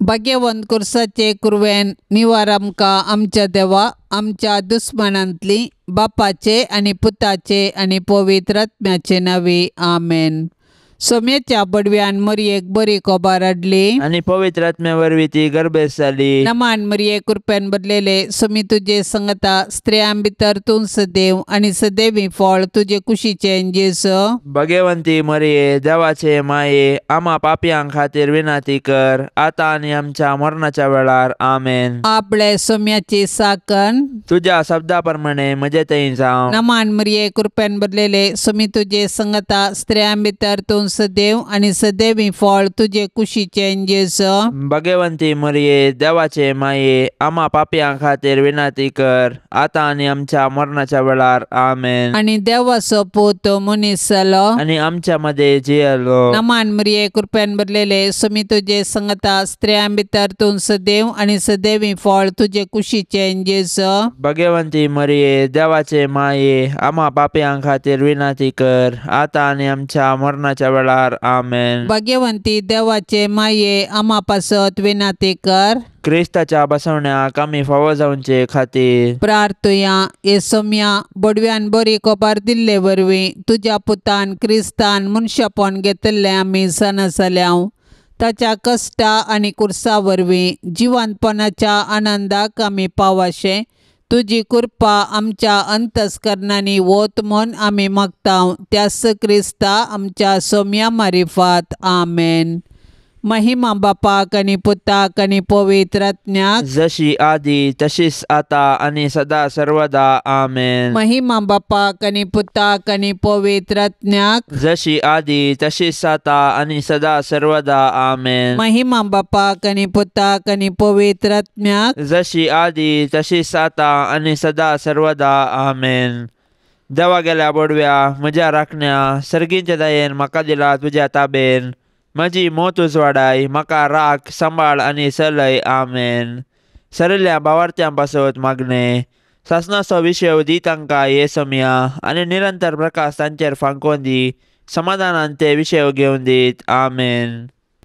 भाग्यवंत कुर्साचे कुरवेन निवार आमकां आमच्या देवा आमच्या दुस्मानांतली बापाचे आनी पुताचे आनी पवित्र आत्म्याचे नांवी आमेन. सोम्याच्या बडव्यान मरयेक बरी कोबार हाडली आनी पवित्र आत्म्या वरवीं ती गर्भेस्त जाली. नमान मरये कृपेन भरलेले सोमी तुजे संगता स्त्रियां भितर तूं सदैव आनी सदैवी फळ तुजे कुशीचें जेजू. भगवंती मरये देवाचे माये आमा पापयां खातीर विनंती कर आतां आनी आमच्या मरणाच्या वेळार आमेन. आपले सोम्याची साकन तुज्या शब्दा प्रमाणे म्हजे थंय जावं. नमान मरये कृपेन भरलेले सोमी तुजे संगता स्त्रियां भितर तूं सदैव आनी सदैवी फळ तुजे कुशीचें जेजू. भगवंती मरये देवाचे माये आमा पापयां खातीर विनंती कर आतां आनी आमच्या मरणाच्या वेळार आमेन. आनी देवाचो पूत मनीस जालो आनी आमच्या मदें जियेलो. नमान मरये कृपेन भरलेले सोमी तुजे संगता स्त्रियां भितर तूं सदैव आनी सदैवी फळ तुजे कुशीचें जेजू. भगवंती मरये देवाचे माये आमा पापयां खातीर विनंती कर आतां आनी आमच्या मरणाच्या वेळार आमेन. भाग्यवंती देवाचे माये आमा पासत विनंती कर. क्रिस्ताच्या बसवण्याक आमी फावो जावचे खातीर प्रार्थुया. हे सोम्या बडव्यान बरी कोबार दिल्ले वरवीं तुज्या पुतान क्रिस्तान मनशापण घेतिल्लें आमी जाणा जाल्याव. ताच्या कश्टा आनी कुर्सा वरवीं जिवंतपणाच्या आनंदाक आमी पावाशें तुजी कृपा आमच्या अंतस्करणांनी वत म्हूण आमी मागता त्याच क्रिस्ता आमच्या सोम्या मारिफात आमेन. महिमा बापाक आनी पुताक आनी पवित्र आत्म्याक जशी आदी तशीच आता आनी सदा सर्वदा आमेन. महिमा बापाक आनी पुताक आनी पवित्र आत्म्याक जशी आदी तशीच आता आनी सदा सर्वदा आमेन. महिमा बापाक आनी पुताक आनी पवित्र आत्म्याक जशी आदी तशीच आता आनी सदा सर्वदा आमेन. देवा गेल्या बोडव्या म्हज्या राखण्या सर्गींच्या दयेन म्हाका दिला तुज्या ताबेन म्हजी मोत उजवाडाय म्हाका राख सांबाळ आनी चलय आमेन. सरिल्ल्या भावार्थ्यां पासत मागणें सासणाचो विशय दी तांकां हे समया आनी निरंतर प्रकाश तांचेर फांकोवन दी समाधानान ते विशय घेवन दीत आमेन.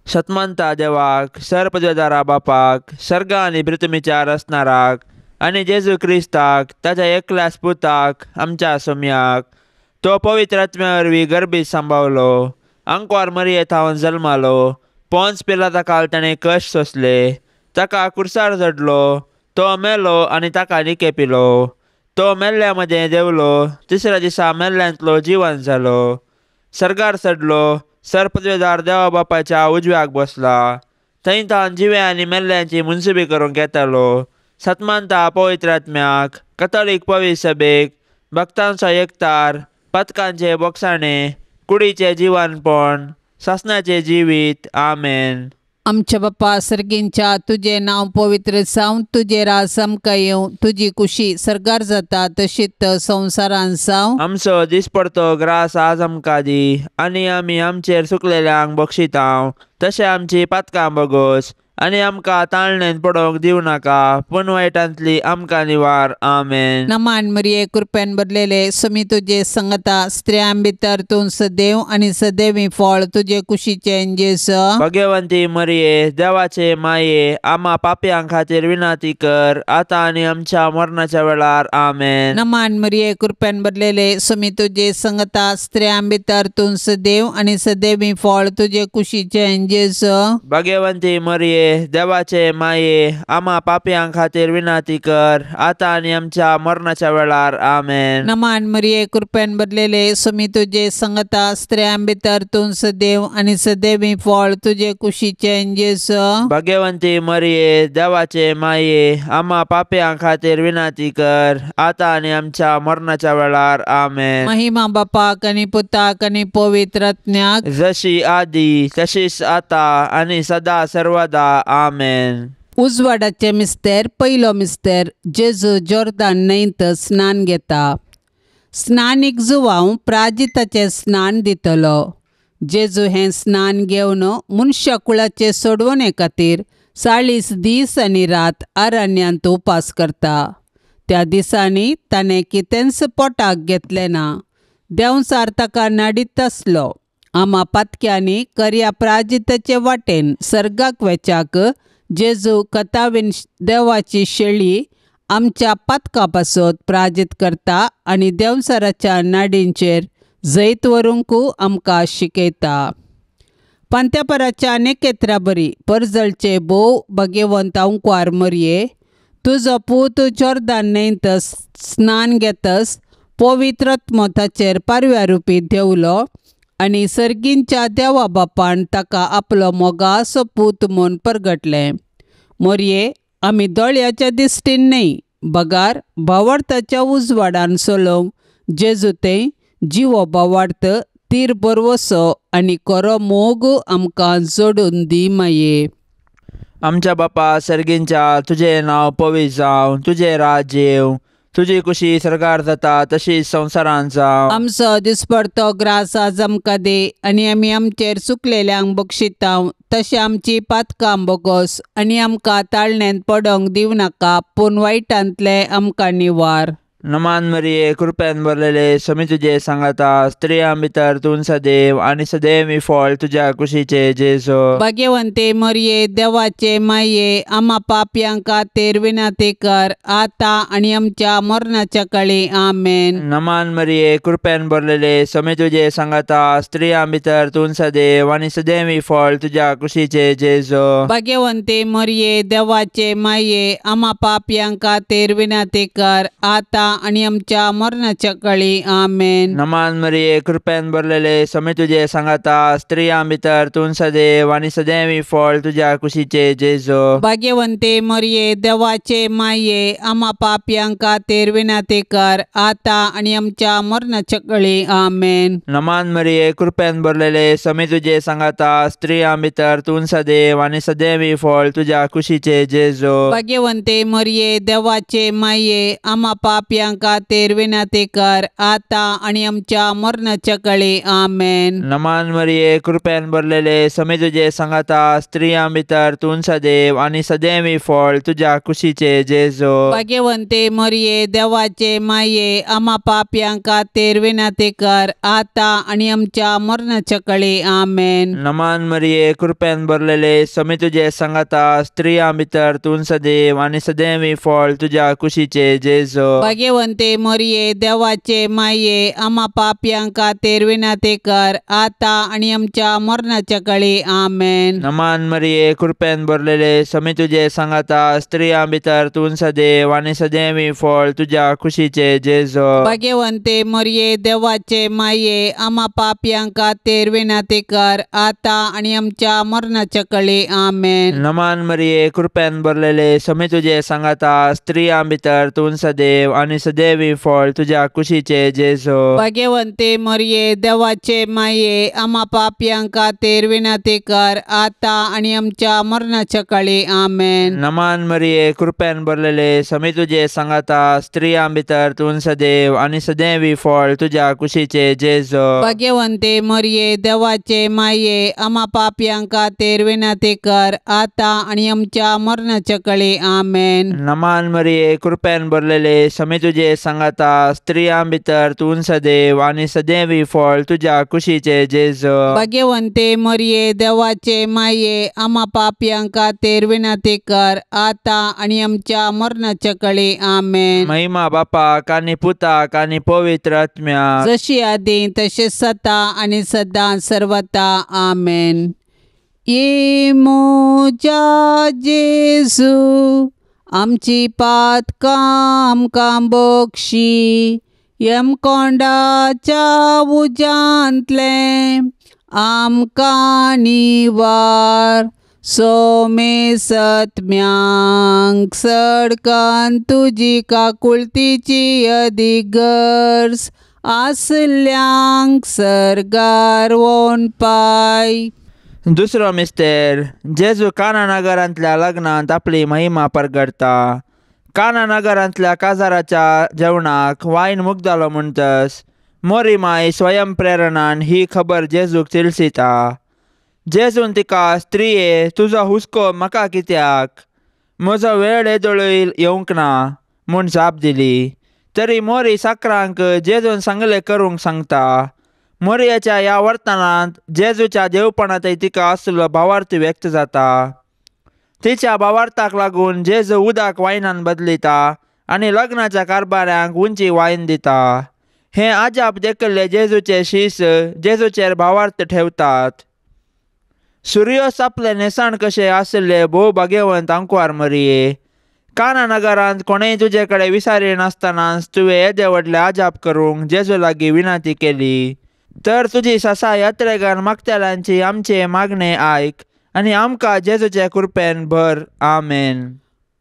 सतमानता देवाक सरपदवेदारा बापाक सर्ग आनी पृथ्वीच्या रचणाराक आनी जेजू क्रिस्ताक ताच्या एकल्याच पुताक आमच्या सोम्याक तो पवित्र आत्म्या वरवीं गर्भीत सांबावलो अंकवार मरये थावन जल्मालो पोन्स पिलाता काल ताणें कश्ट सोंसले ताका कुर्सार चडलो तो मेलो आनी ताका निके पिलो तो मेल्ल्या मदें देंवलो तिसऱ्या दिसा मेल्ल्यांतलो जिवन जालो सर्गार चडलो सरपदवेदार देवा बापाच्या उजव्याक बसला थंय तावन जिव्या आनी मेल्ल्यांची मुनसुबी करूंक येतालो. सतमानता पवित्र आत्म्याक कथोलीक पवित्र सभेक भक्तांचो एकतार पथकांचे बोगसाणे कुडीचें जिवनपण सासणाचें जिवीत आमेन. आमच्या बापा सर्गींच्या तुजें नांव पवित्र जावं तुजें राज आमकां येवं तुजी कुशी सर्गार जाता तशीच संवसारान जावं. आमचो दिसपडतो ग्रास आज आमकां दी आनी आमी आमचेर सुकलेल्यांक बक्षितांव तशें आमची पातकां बगोस आनी आमकां ताळणेन पडोवंक दिवं नाका पूण वायटांतली आमकां निवार आमेन. नमान मरये कृपेन भरलेले सोमी तुजे संगता स्त्रियां भितर तूं सदैव आनी सदैवी फळ तुजे कुशीचें जेजू. भगवंती मरये देवाचे माये आमा पापयां खातीर विनंती कर आतां आनी आमच्या मरणाच्या वेळार आमेन. नमान मरये कृपेन भरलेले सोमी तुजे संगता स्त्रियां भितर तूं सदैव आनी सदैवी फळ तुजे कुशीचें जेजू. भगवंती मरये देवाचे माये आमा पापयां खातीर विनंती कर आतां आनी आमच्या मरणाच्या वेळार आमेन. नमान मरये कृपेन भरलेले सोमी तुजे संगता स्त्रियां भितर तूं सदैव आनी सदैवी फळ तुजे कुशीचें जेजू. भगवंती मरये देवाचे माये आमा पापयां खातीर विनंती कर आतां आनी आमच्या मरणाच्या वेळार आमेन. महिमा बापाक आनी पुताक आनी पवित्र आत्म्याक जशी आदी तशीच आतां आनी सदा सर्वदा आमेन. उजवाडाचे मिस्तेर पयलो मिस्तेर जेजू जोर्दान न्हंयत स्नान घेता. स्नानीक जुवांव प्राजिताचें स्नान दितलो. जेजू हें स्नान घेवन मनशा कुळाचे सोडवणे खातीर 40 दीस आनी रात अरण्यांत उपास करता. त्या दिसांनी ताणें कितेंच पोटाक घेतलें ना. देंवचार ताका नाडीत आसलो. आमा पातक्यांनी कर्या प्राजिताचे वाटेन सर्गाक वेच्याक जेजू कथावीन देवाची शेळी आमच्या पातका पासत प्राजीत करता आनी देंवचाराच्या नाडींचेर जैत व्हरूंक आमकां शिकयता. पांत्यापराच्या नेकेत्रा बरी परजळचे भोव भाग्यवंत अंकवार मरये, तुजो पूत जोर्दान न्हंयत स्नान घेतस पवित्र आत्मो ताचेर पारव्या रुपी देंवलो आनी सर्गींच्या देवा बापान ताका आपलो मोगासो पूत म्हूण परगटलें. मोरये, आमी दोळ्याच्या दिश्टीन न्हय बगार भावार्थाच्या उजवाडान चलोवंक जेजू तें जिवो भावार्थ तीर बरवसो आनी खरो मोग आमकां जोडून दी माये. आमच्या बापा सर्गींच्या, तुजें नांव पवित्र जावं, तुजें राज्य येवं, तुजी कुशी सर्गार जाता तशीच संवसारांत जावं. आमचो दिसपडतो ग्रास आज आमकां दी आनी आमी आमचेर चुकलेल्यांक बक्षितांव तशें आमची पातकां बोगोस आनी आमकां ताळण्यांत पडोंक दिवं नाका पूण वायटांतलें आमकां निवार. नमान मरिये, कृपेन भरलेले, समी तुजे सांगाता, स्त्रियां भितर तूं सदैव आनी सदैव फळ तुज्या कुशीचे जेजू. भाग्यवंते मरिये, देवाचे माये, आमा पापयां खातीर विनंती कर आतां आनी आमच्या मरणाच्या काळी. आमेन. नमान मरिये, कृपेन भरलेले, समी तुजे सांगाता, स्त्रियां भितर तूं सदैव आनी सदैव फळ तुज्या कुशीचे जेजू. भाग्यवंते मरिये, देवाचे माये, आमा पापयां खातीर विनंती कर आतां आनी आमच्या मरणाच्या काळी. आमेन. नमान मरिये, कृपेन भरलेले, समी तुजे सांगाता, स्त्रियां भितर तूं सदैव आनी सदैव फळ तुज्या कुशीचे जेजू. भाग्यवंते मरिये, देवाचे माये, आमा पापयां खातीर विनंती कर आतां आनी आमच्या मरणाच्या काळी. आमेन. नमान मरिये, कृपेन भरलेले, समी तुजे सांगाता, स्त्रियां भितर तूं सदैव आनी सदैव फळ तुज्या कुशीचे जेजू. भाग्यवंते मरिये, देवाचे माये, आमा पापयां खातीर विनंती कर आतां आनी आमच्या मरणाच्या काळी. आमेन. नमान मरिये, कृपेन भरलेले, समी तुजे सांगाता, स्त्रियां भितर तूं सदैव आनी सदैव फळ तुज्या कुशीचे जेजू. भाग्यवंते मरिये, देवाचे माये, आमा पापयां खातीर विनंती कर आतां आनी आमच्या मरणाच्या काळी. आमेन. नमान मरिये, कृपेन भरलेले, समी तुजे सांगाता, स्त्रियां भितर तूं सदैव आनी सदैव फळ तुज्या कुशीचे जेजू. भाग्यवंते मरिये, देवाचे माये, आमा पापयां खातीर विनंती कर आतां आनी आमच्या मरणाच्या काळी. आमेन. नमान मरिये, कृपेन भरलेले, समी तुजे सांगाता, स्त्रियां भितर तूं सदैव आनी सदैव फळ तुज्या कुशीचे जेजू. भाग्यवंते मरिये, देवाचे माये, आमा पापयां खातीर विनंती कर आतां आनी आमच्या मरणाच्या काळी. आमेन. नमान मरिये, कृपेन भरलेले, समी तुजे सांगाता, स्त्रियां भितर तूं सदैव आनी सदैव फळ तुज्या कुशीचे जेजू. भाग्यवंते मरिये, देवाचे माये, आमा पापयां खातीर विनंती कर आतां आनी आमच्या मरणाच्या काळी. आमेन. नमान मरिये, कृपेन भरलेले, समी तुजे सांगाता, स्त्रियां भितर तूं सदैव आनी सदैव फळ तुज्या कुशीचे जेजू. भाग्यवंते मरिये, देवाचे माये, आमा पापयां खातीर विनंती कर आतां आनी आमच्या मरणाच्या काळी. आमेन. नमान मरिये, कृपेन भरलेले, समी तुजे सांगाता, स्त्रियां भितर तूं सदैव आनी सदैव फळ तुज्या कुशीचे जेजू. भाग्यवंते मरिये, देवाचे माये, आमा पापयां खातीर विनंती कर आतां आनी आमच्या मरणाच्या काळी. आमेन. महिमा बापाक आनी पुताक आनी पवित्र आत्म्याक, जशी आदी तशें सता आनी सदां सर्वता. आमेन. ये म्हज्या जेजू, आमची पातकां आमकां बक्षी, यमकोंडाच्या उज्यांतलें आमकां निवार, सोमे सत्म्यांक सडकान तुजी काकुळतीची अदीक गरज आसल्यांक सर्गार वोन पाय. दुसरो मिस्तेर, जेजू काना नगरांतल्या लग्नांत आपली महिमा परगडता. काना नगरांतल्या काजाराच्या जेवणाक वायन मुगदालो म्हणटस मोरी माय स्वयं प्रेरणान ही खबर जेजूक तिळसिता. जेजून तिका, स्त्रिये, तुजो हुस्को म्हाका कित्याक, म्हजो वेळ येदोळूय येवंक ना म्हूण जाप दिली. तरी मोरी साकरांक जेजून सांगलें करूंक सांगता. मोरयाच्या ह्या वर्तनांत जेजूच्या देवपणांतय तिका आसलो भावार्थ व्यक्त जाता. तिच्या भावार्थाक लागून जेजू उदक वायनान बदलिता आनी लग्नाच्या कारभाऱ्यांक उंची वायन दिता. हें आजाप देखिल्ले जेजूचे शीस जेजूचेर भावार्थ ठेवतात. सुर्योस आपले न्हेसण कशें आशिल्ले भोव भाग्यवंत आंकवार मरिये, काना नगरांत कोणेय तुजे कडेन विसारी नासतनाच तुवें येदे व्हडलें आजाप करूंक जेजू लागीं विनंती केली. तर तुजी ससा यात्रेगान मागतल्यांची आमचे मागणें आयक आनी आमकां जेजूचे कृपेन भर. आमेन.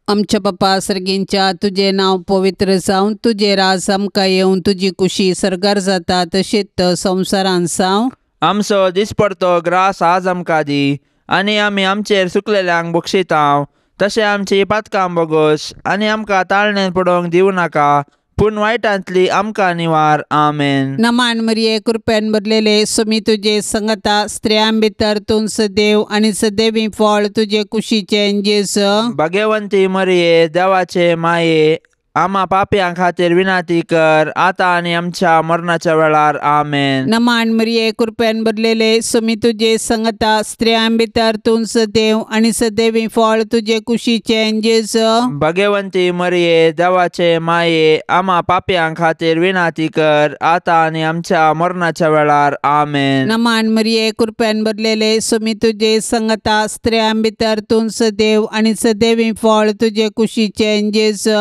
आमच्या बापा सर्गींच्या, तुजें नांव पवित्र जावं, तुजें राज आमकां येवं, तुजी कुशी सर्गार जाता तशीच संवसारांत जावं. आमचो दिसपडतो ग्रास आज आमकां दी आनी आमी आमचेर सुकलेल्यांक बक्षितांव तशें आमची पातकां बोगोस आनी आमकां ताळणेन पडोवंक दिवं नाका, पूण वायटांतली आमकां निवार. आमेन. नमान मरिये, कृपेन भरलेले, सुमी तुजे संगता, स्त्रियां भितर तूं सदैव आनी सदैवी फळ तुजे कुशीचें जेजू. भाग्यवंती मरिये, देवाचे माये, आमा पापयां खातीर विनंती कर आतां आनी आमच्या मरणाच्या वेळार. आमेन. नमान मरिये, कृपेन भरलेले, सुमी तुजे संगता, स्त्रियां भितर तूं सदैव आनी सदैवी फळ तुजे कुशीचें जेजू. भाग्यवंती मरिये, देवाचे माये, आमा पापयां खातीर विनंती कर आतां आनी आमच्या मरणाच्या वेळार. आमेन. नमान मरिये, कृपेन भरलेले, सुमी तुजे संगता, स्त्रियां भितर तूं सदैव आनी सदैवी फळ तुजे कुशीचें जेजू.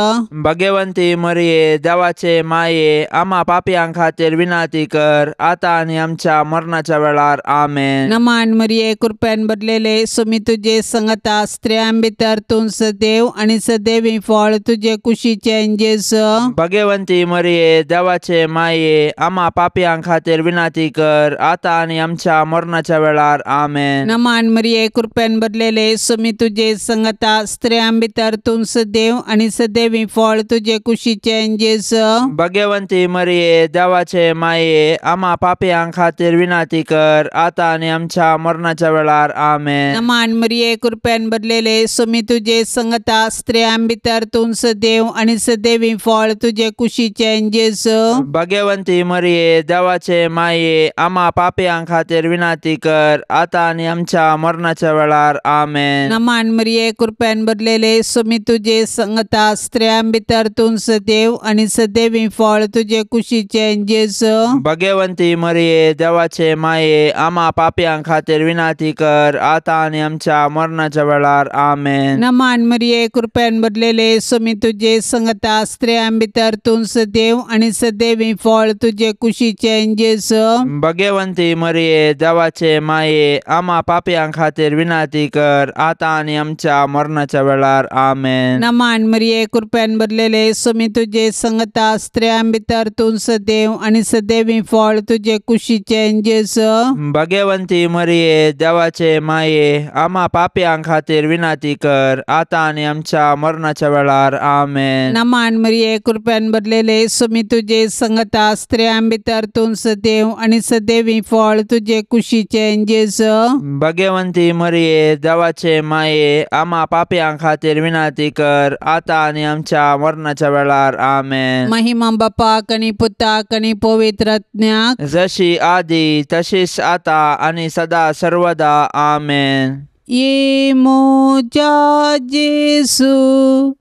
भाग्यवंती मरिये, देवाचे माये, आमा पापयां खातीर विनंती कर आतां आनी आमच्या मरणाच्या वेळार. आमेन. नमान मरिये, कृपेन भरलेले, सुमी तुजे संगता, स्त्रियां भितर तूं सदैव आनी सदैवी फळ तुजे कुशीचें जेजू. भाग्यवंती मरिये, देवाचे माये, आमा पापयां खातीर विनंती कर आतां आनी आमच्या मरणाच्या वेळार. आमेन. नमान मरिये, कृपेन भरलेले, सुमी तुजे संगता, स्त्रियां भितर तूं सदैव आनी सदैवी फळ तुजे कुशीचें जेजू. भाग्यवंती मरिये, देवाचे माये, आमा पापयां खातीर विनंती कर आतां आनी आमच्या मरणाच्या वेळार. आमेन. नमान मरिये, कृपेन भरलेले, सुमी तुजे संगता, स्त्रियां भितर तूं सदैव आनी सदैवी फळ तुजे कुशीचें जेजू. भाग्यवंती मरिये, देवाचे माये, आमा पापयां खातीर विनंती कर आतां आनी आमच्या मरणाच्या वेळार. आमेन. नमान मरिये, कृपेन भरलेले, सुमी तुजे संगता, स्त्रियां भितर तूं सदैव आनी सदैवी फळ तुजे कुशीचें जेजू. भाग्यवंती मरिये, देवाचे माये, आमा पापयां खातीर विनंती कर आतां आनी आमच्या मरणाच्या वेळार. आमेन. नमान मरिये, कृपेन भरलेले, सुमी तुजे संगता, स्त्रियां भितर तूं सदैव आनी सदैवी फळ तुजे कुशीचें जेजू. भाग्यवंती मरिये, देवाचे माये, आमा पापयां खातीर विनंती कर आतां आनी आमच्या मरणाच्या वेळार. आमेन. नमान मरिये, कृपेन भरलेले, सुमी तुजे संगता, स्त्रियां भितर तूं सदैव आनी सदैवी फळ तुजे कुशीचें जेजू. भाग्यवंती मरिये, देवाचे माये, आमा पापयां खातीर विनंती कर आतां आनी आमच्या मरणाच्या वेळार. आमेन. नमान मरिये, कृपेन भरलेले, सुमी तुजे संगता, स्त्रियां भितर तूं सदैव आनी सदैवी फळ तुजे कुशीचें जेजू. भाग्यवंती मरिये, देवाचे माये, आमा पापयां खातीर विनंती कर आतां आनी आमच्या मरणाच्या वेळार. आमेन. महिमा बापाक आनी पुताक आनी पवित्र आत्म्याक, जशी आदी तशीच आतां आनी सदा सर्वदा. आमेन. ये म्हज्या जेजू,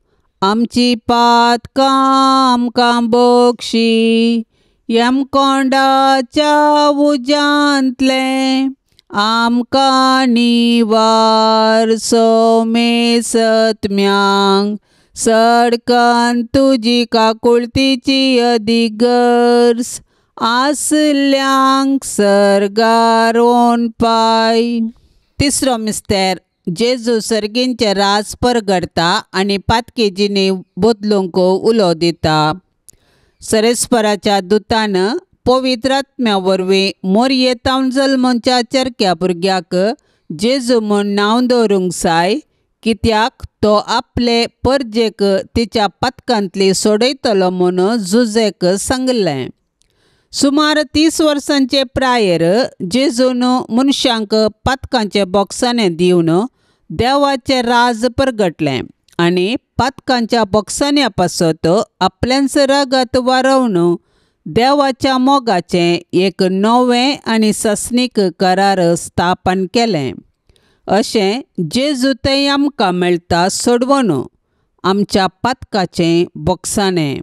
आमची पातकां आमकां बक्षी, यमकोंडाच्या उज्यांतलें आमकां निवार. सोमे सत्म्यांक सडकन तुजी काकुळतीची अदीक गरज आसल्यांक सर्गार पाय. तिसरो मिस्तेर, जेजू सर्गींचें राज परगडता आनी पातकी जिणी बदलूंक उलो दिता. सरेस्पराच्या दुतान पवित्र आत्म्या वरवीं मोरयेतावन जल्मच्या चरक्या भुरग्याक जेजू म्हूण नांव दवरूंक जाय, कित्याक तो आपले परजेक तिच्या पातकांतली सोडयतलो म्हूण जुजेक सांगलें. सुमार 30 वर्सांचे प्रायेर जेजून मनशांक पातकांचे बोक्साने दिवन देवाचें राज परगटलें आनी पातकांच्या बोक्सान्या पासत आपल्यांच रगत वारोवन देवाच्या मोगाचें एक नवें आनी सासणीक करार स्थापन केलें. अशें जेजू थंय आमकां मेळटा सोडवण आमच्या पातकाचें बोगसाणें.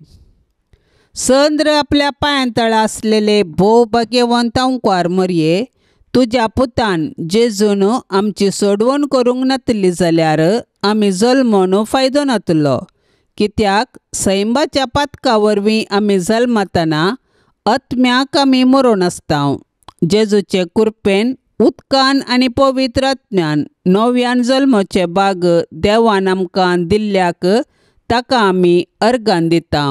संद्र आपल्या पांयां तळा आसलेले भोव भाग्यवंत अंकवार मरये तुज्या पुतान जेजून आमची सोडवण करूंक नातली जाल्यार आमी जल्मून फायदो नातलो. कित्याक सैमाच्या पातका वरवीं आमी जल्मतना आत्म्याक आमी मरोन आसता. जेजूचे कृपेन उदकान आनी पवित्र आत्म्यान नव्यान जल्माचे बाग देवान आमकां दिल्ल्याक ताका आमी अर्गान दिता.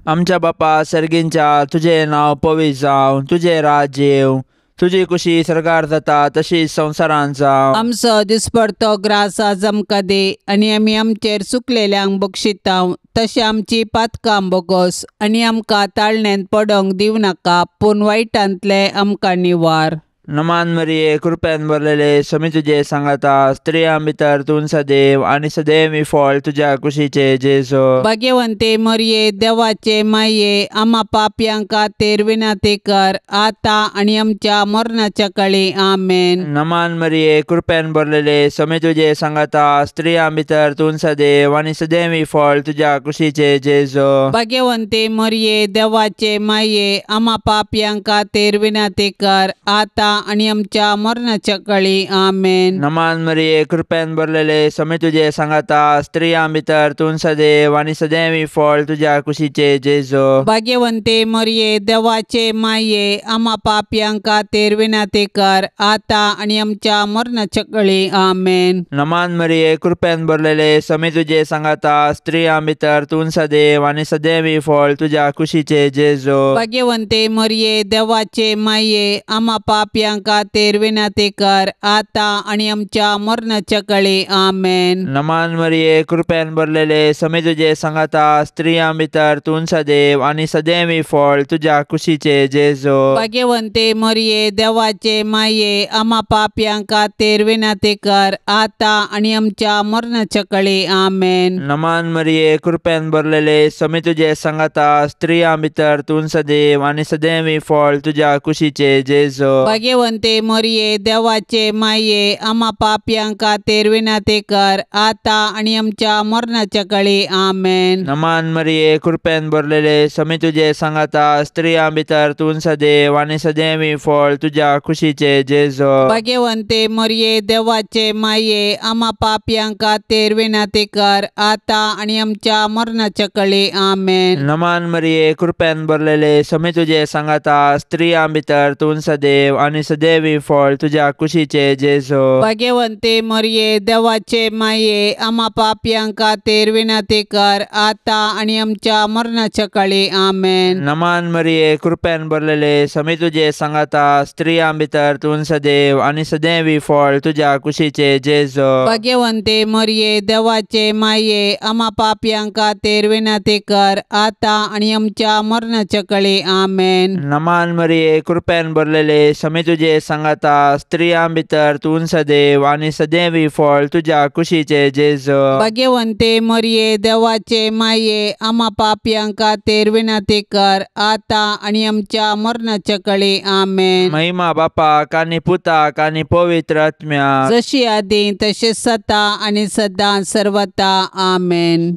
आमच्या बापा सर्गींच्या तुजें नांव पवित्र जावं, तुजें राज्य येवं, तुजी कुशी सरकार जाता तशीच संवसारांत जावं. आमचो दिसपडतो ग्रास आज आमकां दी आनी आमी आमचेर चुकलेल्यांक बक्षिता तशें आमची पातकां बोगोस आनी आमकां ताळण्यांत पडोंक दिवं नाका पूण वायटांतलें आमकां निवार. नमान मरिये कृपेन भरलेले समी तुजे सांगाता, स्त्रियां भितर तूं सदैव आनी सदैव फळ तुज्या कुशीचे जेजू. भाग्यवंते मरिये देवाचे माये आमा पापयांक खातीर विनंती कर आतां आनी आमच्या मरणाच्या काळी. आमेन. नमान मरिये कृपेन भरलेले समी तुजे सांगाता, स्त्रियां भितर तूं सदैव आनी सदैव फळ तुज्या कुशीचे जेजू. भाग्यवंते मरिये देवाचे माये आमा पापयांक खातीर विनंती कर आतां आनी आमच्या मरणाच्या काळी. आमेन. नमान मरिये कृपेन भरलेले समी तुजे सांगाता, स्त्रियां भितर तूं सदैव आनी सदैव फळ तुज्या कुशीचे जेजू. भाग्यवंते मरिये देवाचे माये आमा पापयांक खातीर विनंती कर आतां आनी आमच्या मरणाच्या काळी. आमेन. नमान मरिये कृपेन भरलेले समी तुजे सांगाता, स्त्रियां भितर तूं सदैव आनी सदैव फळ तुज्या कुशीचे जेजू. भाग्यवंते मरिये देवाचे माये आमा पापयांक खातीर विनंती कर आतां आनी आमच्या मरणाच्या काळी. आमेन. नमान मरिये कृपेन भरलेले समी तुजे सांगाता, स्त्रियां भितर तूं सदैव आनी सदैव फळ तुज्या कुशीचे जेजू. भाग्यवंते मरिये देवाचे माये आमा पापयांक खातीर विनंती कर आतां आनी आमच्या मरणाच्या काळी. आमेन. नमान मरिये कृपेन भरलेले समी तुजे सांगाता, स्त्रियां भितर तूं सदैव आनी सदैव फळ तुज्या कुशीचे जेजू. भाग्यवंते मरिये देवाचे माये आमा पापयांक खातीर विनंती कर आतां आनी आमच्या मरणाच्या काळी. आमेन. नमान मरिये कृपेन भरलेले समी तुजे सांगाता, स्त्रियां भितर तूं सदैव आनी सदैव फळ तुज्या कुशीचे जेजू. भाग्यवंते मरिये देवाचे माये आमा पापयांक खातीर विनंती कर आतां आनी आमच्या मरणाच्या काळी. आमेन. नमान मरिये कृपेन भरलेले समी तुजे सांगाता, स्त्रियां भितर तूं सदैव आनी सदैव फळ तुज्या कुशीचे जेजू. भाग्यवंते मरिये देवाचे माये आमा पापयांक खातीर विनंती कर आतां आनी आमच्या मरणाच्या काळी. आमेन. नमान मरिये कृपेन भरलेले समी तुजे सांगाता, स्त्रियां भितर तूं सदैव आनी सदैव फळ तुज्या कुशीचे जेजू. भाग्यवंते मरिये देवाचे माये आमा पापयांक खातीर विनंती कर आतां आनी आमच्या मरणाच्या काळी. आमेन. नमान मरिये कृपेन भरलेले समी तुजे सांगाता, स्त्रियां भितर तूं सदैव आनी सदैव फळ तुज्या कुशीचे जेजू. भाग्यवंते मरिये देवाचे माये आमा पापयांक खातीर विनंती कर आतां आनी आमच्या मरणाच्या काळी. आमेन. महिमा बापाक आनी पुताक आनी पवित्र आत्म्याक, जशी आदी तशें सता आनी सदां सर्वता. आमेन.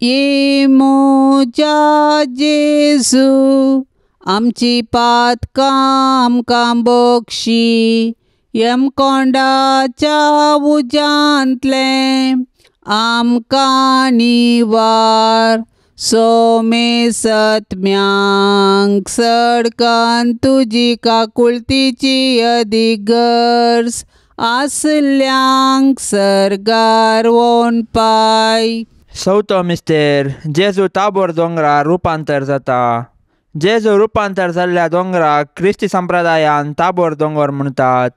ये म्हज्या जेजू आमची पातकां आमकां बक्षी, यमकोंडाच्या उज्यांतलें आमकां निवार, सोमे सत्म्यांक सडकान तुजी काकुळतीची अदीक गरज आसल्यांक सर्गार वोन पाय. चवथो मिस्तेर जेजू ताबोर दोंगरार रुपांतर जाता. जेजू रुपांतर जाल्ल्या दोंगराक क्रिस्ती संप्रदायान ताबोर दोंगर म्हणटात.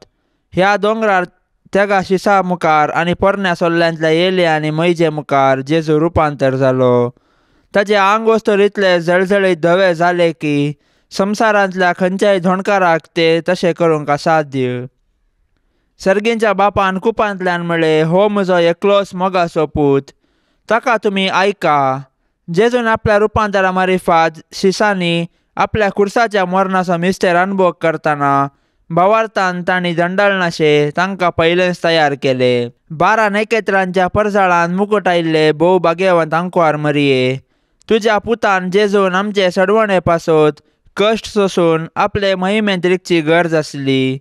ह्या दोंगरार तेगा शिसा मुखार आनी पोरण्या सोल्ल्यांतल्या येले आनी मैजे मुखार जेजू रुपांतर जालो. ताचे आंग वस्तूर इतले जळजळीत धवे जाले की संवसारांतल्या खंयच्याय धोणकाराक ते तशें करूंक असाध्य. सर्गींच्या बापान कुपांतल्यान म्हळें, हो म्हजो एकलोच मोगाचो पूत, ताका तुमी आयका. जेजून आपल्या रुपांतरा मारिफात शिसांनी आपल्या कुर्साच्या मरणाचो मिस्तेर अनुभव करतना भावार्थान तांणी दंडाळनाशे तांकां पयलेंच तयार केले. 12 नखेत्रांच्या परसाळान मुकूट आयिल्ले भोव भाग्यवंत आंकवार मरिये, तुज्या पुतान जेजून आमचे सडवणे पासत कश्ट सोसून आपले महिमेंत रिगची गरज आसली.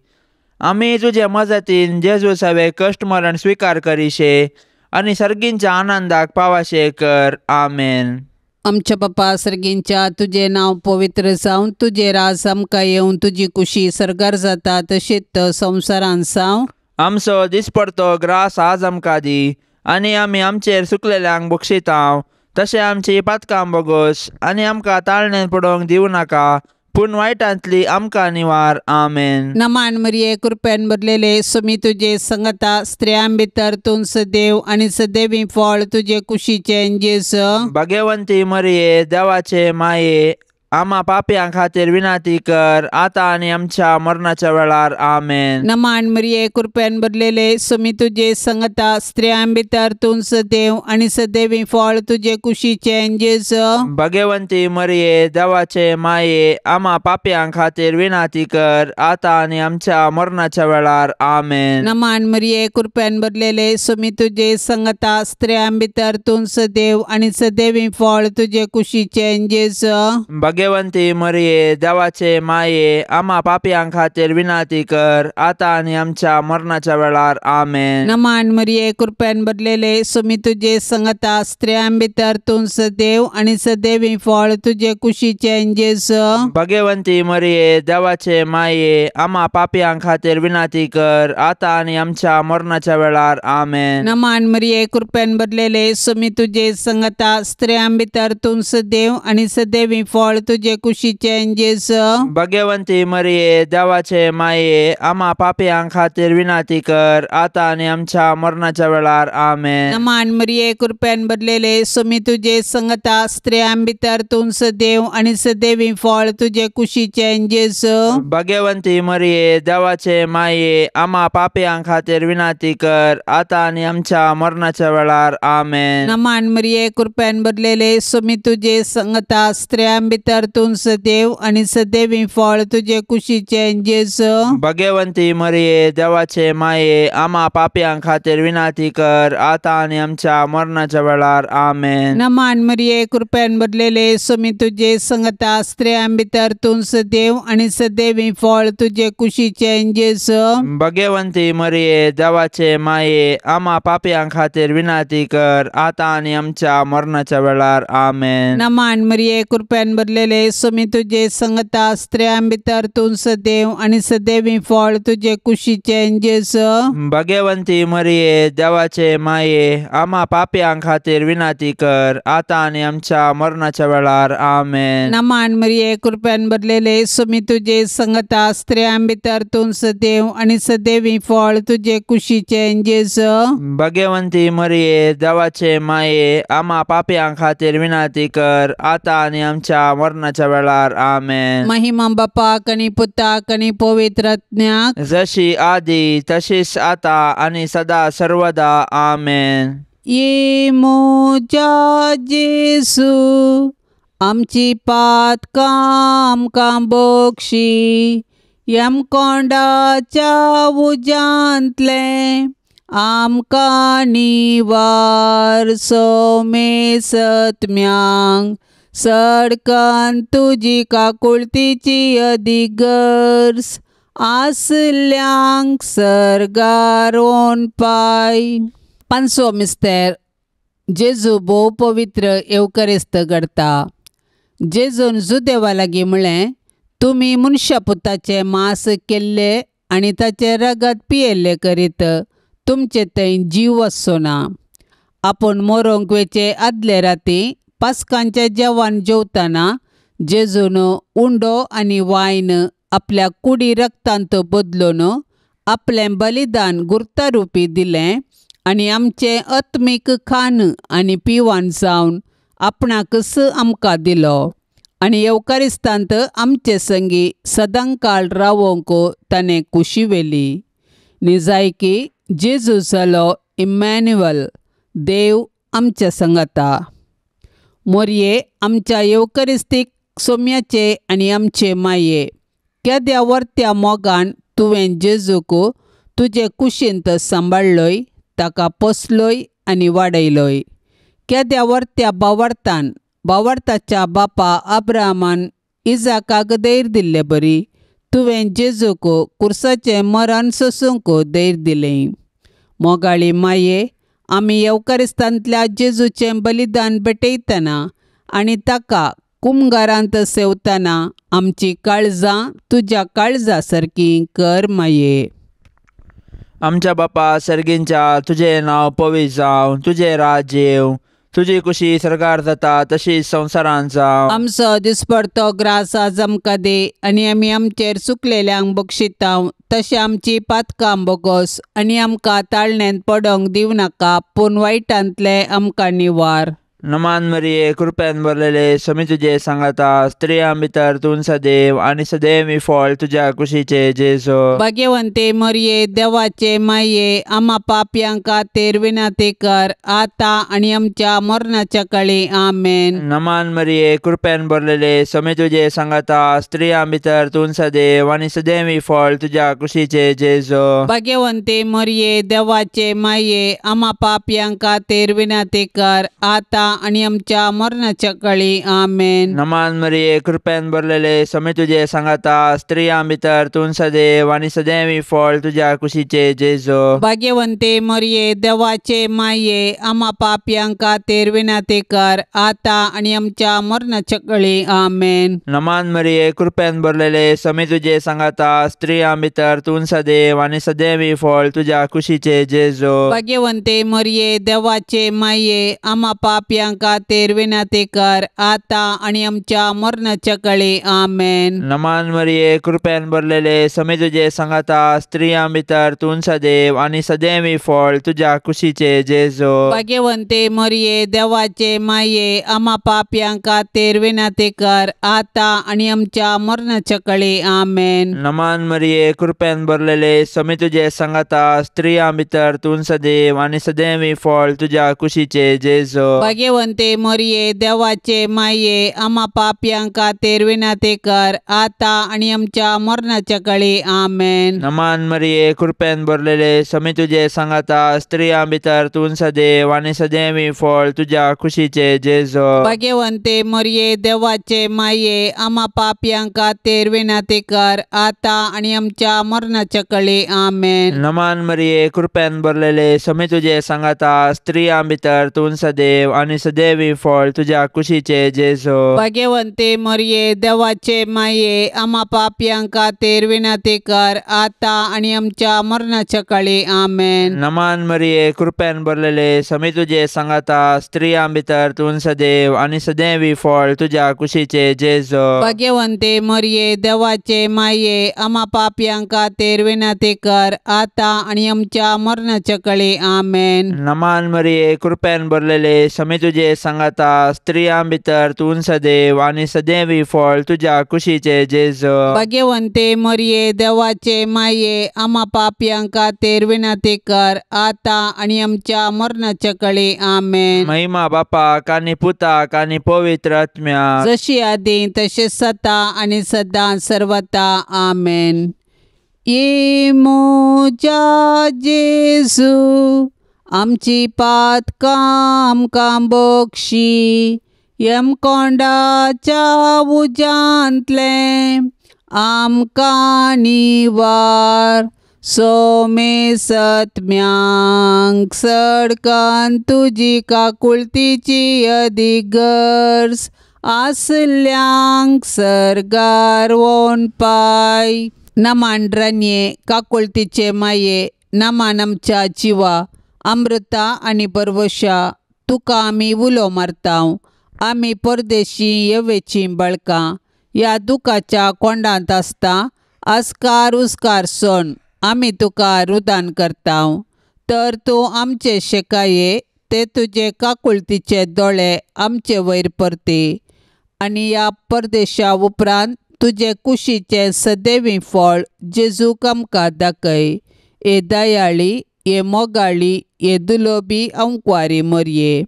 आमी तुजे मजतीन जेजू सवे कश्ट मरण स्विकार करिशे आनी सर्गींच्या आनंदाक पावाशे कर. आमेन. आमच्या बापा सर्गींच्या, तुजें नांव पवित्र जावं, तुजें राज आमकां येवं, तुजी कुशी सर्गार जाता तशीच संवसारान जावं. आमचो दिसपडतो ग्रास आज आमकां दी आनी आमी आमचेर सुकलेल्यांक बक्षितांव तशें आमची पातकां बोगोस आनी आमकां ताळणेन पडोवंक दिवं नाका, पूण वायटांतली आमकां निवार. आमेन. नमान मरिये, कृपेन भरलेले, सुमी तुजे संगता, स्त्रियां भितर तूं सदैव आनी सदैवी फळ तुजे कुशीचें जेजू. भाग्यवंती मरिये, देवाचे माये, आमा पापयां खातीर विनंती कर आतां आनी आमच्या मरणाच्या वेळार. आमेन. नमान मरिये, कृपेन भरलेले, सुमी तुजे संगता, स्त्रियां भितर तूं सदैव आनी सदैवी फळ तुजे कुशीचें जेजू. भाग्यवंती मरिये, देवाचे माये, आमा पापयां खातीर विनंती कर आतां आनी आमच्या मरणाच्या वेळार. आमेन. नमान मरिये, कृपेन भरलेले, सुमी तुजे संगता, स्त्रियां भितर तूं सदैव आनी सदैवी फळ तुजे कुशीचें जेजू. भाग्यवंती मरिये, देवाचे माये, आमा पापयां खातीर विनंती कर आतां आनी आमच्या मरणाच्या वेळार. आमेन. नमान मरिये, कृपेन भरलेले, सुमी तुजे संगता, स्त्रियां भितर तूं सदैव आनी सदैवी फळ तुजे कुशीचें जेजू. भाग्यवंती मरिये, देवाचे माये, आमा पापयां खातीर विनंती कर आतां आनी आमच्या मरणाच्या वेळार. आमेन. नमान मरिये, कृपेन भरलेले, सुमी तुजे संगता, स्त्रियां भितर तूं सदैव आनी सदैवी फळ तुजे कुशीचें जेजू. भाग्यवंती मरिये, देवाचे माये, आमा पापयां खातीर विनंती कर आतां आनी आमच्या मरणाच्या वेळार. आमेन. नमान मरिये, कृपेन भरलेले, सुमी तुजे संगता, स्त्रियां भितर तूं सदैव आनी सदैवी फळ तुजे कुशीचें जेजू. भाग्यवंती मरिये, देवाचे माये, आमा पापयां खातीर विनंती कर आतां आनी आमच्या मरणाच्या वेळार. आमेन. नमान मरिये, कृपेन भरलेले, सुमी तुजे संगता, स्त्रियां भितर तूं सदैव आनी सदैवी फळ तुजे कुशीचें जेजू. भाग्यवंती मरिये, देवाचे माये, आमा पापयां खातीर विनंती कर आतां आनी आमच्या मरणाच्या वेळार. आमेन. नमान मरिये, कृपेन भरलेले, सुमी तुजे संगता, स्त्रियां भितर तूं सदैव आनी सदैवी फळ तुजे कुशीचें जेजू. भाग्यवंती मरिये, देवाचे माये, आमा पापयां खातीर विनंती कर आतां आनी आमच्या मरणाच्या वेळार. आमेन. नमान मरिये, कृपेन भरलेले, सुमी तुजे संगता, स्त्रियां भितर तूं सदैव आनी सदैवी फळ तुजे कुशीचें जेजू. भाग्यवंती मरिये, देवाचे माये, आमा पापयां खातीर विनंती कर आतां आनी आमच्या मरणाच्या वेळार. आमेन. नमान मरिये, कृपेन भरलेले, सुमी तुजे संगता, स्त्रियां भितर तूं सदैव आनी सदैवी फळ तुजे कुशीचें जेजू. भाग्यवंती मरिये, देवाचे माये, आमा पापयां खातीर विनंती कर आतां आनी आमच्या मरणाच्या वेळार. आमेन. महिमा बापाक आनी पुताक आनी पवित्र आत्म्याक, जशी आदी तशीच आता आनी सदा सर्वदा. आमेन. ये म्हज्या जेजू, आमची पातकां आमकां बक्षी, यमकोंडाच्या उज्यांतलें आमकां निवार. सोमेसत्म्यांक सडकन तुजी काकुळतीची अदीक गरज आसल्यांक सर्गार पाय. पांचवो मिस्तेर, जेजू भोव पवित्र येवकरिस्त घडता. जेजून जुदेवा लागीं म्हळें, तुमी मनशा पुताचें मांस केल्लें आनी ताचें रगत पियेल्लें करीत तुमचे थंय जीव आसचो ना. आपूण मरोंक वेचे आदले राती पास्कांचें जेवण जेवतना जेजून उंडो आनी वायन आपल्या कुडी रक्तांत बदलून आपलें बलिदान गुर्तारुपी दिलें आनी आमचें आत्मीक खाण आनी पिवान जावन आपणाकच आमकां दिलो आनी येवकारिस्तांत आमचे संगी सदांकाळ रावोंक ताणें कुशी व्हेली. निजायकी जेजू जालो इमॅन्युअल, देव आमच्या संगाता. मोरये आमच्या येवकरिस्तीक सोम्याचे आनी आमचे माये केद्या वर्त्या मोगान तुवें जेजूक तुजे कुशींत सांबाळ्ळोय, ताका पोसलोय आनी वाडयलोय. केद्या वर्त्या बावर्थान बावर्थाच्या बापा अब्राहमान इजाकाक धैर्य दिल्ले बरी तुवें जेजूक कुर्साचें मरण सोसूंक धैर्य दिलें. मोगाळी माये, आमी येवकारिस्तांतल्या जेजूचें बलिदान भेटयतना आनी ताका कुमगारांत सेवतना आमची काळजां तुज्या काळजा सारकी कर माये. आमच्या बापा सर्गींच्या, तुजें नांव पवित्र जावं, तुजें राज्य येवं, तुजी कुशी सरकार जाता तशी संवसारांत जावं. आमचो दिसपडतो ग्रास आज आमकां दी आनी आमी आमचेर चुकलेल्यांक बक्षितांव तशें आमची पातकां बोगोस आनी आमकां ताळण्यांत पडोंक दिवं नाका, पूण वायटांतलें आमकां निवार. नमान मरिये, कृपेन भरलेले, समी तुजे सांगाता, स्त्रियां भितर तूं सदैव आनी सदैव फळ तुज्या कुशीचे जेजू. भाग्यवंते मरिये, देवाचे माये, आमा पापयां खातीर विनंती कर आतां आनी आमच्या मरणाच्या काळी. आमेन. नमान मरिये, कृपेन भरलेले, समी तुजे सांगाता, स्त्रियां भितर तूं सदैव आनी सदैव फळ तुज्या कुशीचे जेजू. भाग्यवंते मरिये, देवाचे माये, आमा पापयां खातीर विनंती कर आतां आनी आमच्या मरणाच्या काळी. आमेन. नमान मरिये, कृपेन भरलेले, समी तुजे सांगाता, स्त्रियां भितर तूं सदैव आनी सदैव फळ तुज्या कुशीचे जेजू. भाग्यवंते मरिये, देवाचे माये, आमा पापयां खातीर विनंती कर आतां आनी आमच्या मरणाच्या काळी. आमेन. नमान मरिये, कृपेन भरलेले, समी तुजे सांगाता, स्त्रियां भितर तूं सदैव आनी सदैव फळ तुज्या कुशीचे जेजू. भाग्यवंते मरिये, देवाचे माये, आमा पापयां खातीर विनंती कर आतां आनी आमच्या मरणाच्या काळी. आमेन. नमान मरिये, कृपेन भरलेले, समी तुजे सांगाता, स्त्रियां भितर तूं सदैव आनी सदैव फळ तुज्या कुशीचे जेजू. भाग्यवंते मरिये, देवाचे माये, आमा पापयां खातीर विनंती कर आतां आनी आमच्या मरणाच्या काळी. आमेन. नमान मरिये, कृपेन भरलेले, समी तुजे सांगाता, स्त्रियां भितर तूं सदैव आनी सदैव फळ तुज्या कुशीचे जेजू. भाग्यवंते मरिये, देवाचे माये, आमा पापयां खातीर विनंती कर आतां आनी आमच्या मरणाच्या काळी. आमेन. नमान मरिये, कृपेन भरलेले, समी तुजे सांगाता, स्त्रियां भितर तूं सदैव आनी सदैव फळ तुज्या कुशीचे जेजू. भाग्यवंते मरिये, देवाचे माये, आमा पापयां खातीर विनंती कर आतां आनी आमच्या मरणाच्या काळी. आमेन. नमान मरिये, कृपेन भरलेले, समी तुजे सांगाता, स्त्रियां भितर तूं सदैव आनी सदैव फळ तुज्या कुशीचे जेजू. भाग्यवंते मरिये, देवाचे माये, आमा पापयां खातीर विनंती कर आतां आनी आमच्या मरणाच्या काळी. आमेन. नमान मरिये, कृपेन भरलेले, समी तुजे सांगाता, स्त्रियां भितर तूं सदैव आनी सदैव फळ तुज्या कुशीचे जेजू. भाग्यवंते मरिये, देवाचे माये, आमा पापयां खातीर विनंती कर आतां आनी आमच्या मरणाच्या काळी. आमेन. नमान मरिये, कृपेन भरलेले, समी तुजे सांगाता, स्त्रियां भितर तूं सदैव आनी सदैव फळ तुज्या कुशीचे जेजू. भाग्यवंते मरिये, देवाचे माये, आमा पापयां खातीर विनंती कर आतां आनी आमच्या मरणाच्या काळी. आमेन. महिमा बापाक आनी पुताक आनी पवित्र आत्म्याक, जशी आदी तशें सता आनी सदां सर्वता. आमेन. ये म्हज्या जेजू, आमची पातकां आमकां बक्षी, यमकोंडाच्या उज्यांतलें आमकां निवार. सोमे सत्म्यांक सडकान तुजी काकुळतीची अदीक गरज आसल्यांक सर्गार वोन पाय. नमान रानये, काकुळतीचे माये, नमान आमच्या जिवा, अमृता आनी बरवशा, तुका आमी उलो मारतांव. आमी परदेशी येवेचीं बाळकां, ह्या दुखाच्या कोंडांत आसता आस्कार उस्कार सोण आमी तुका रुदान करतांव. तर तूं आमचे शेकाये ते तुजे काकुळतीचे दोळे आमचे वयर परती आनी ह्या परदेशा उपरांत तुजे कुशीचें सदैवी फळ जेजूक आमकां दाखय. हे दयाळी, हे मोगाळी, हे दुलोबी अंकवारी मरये,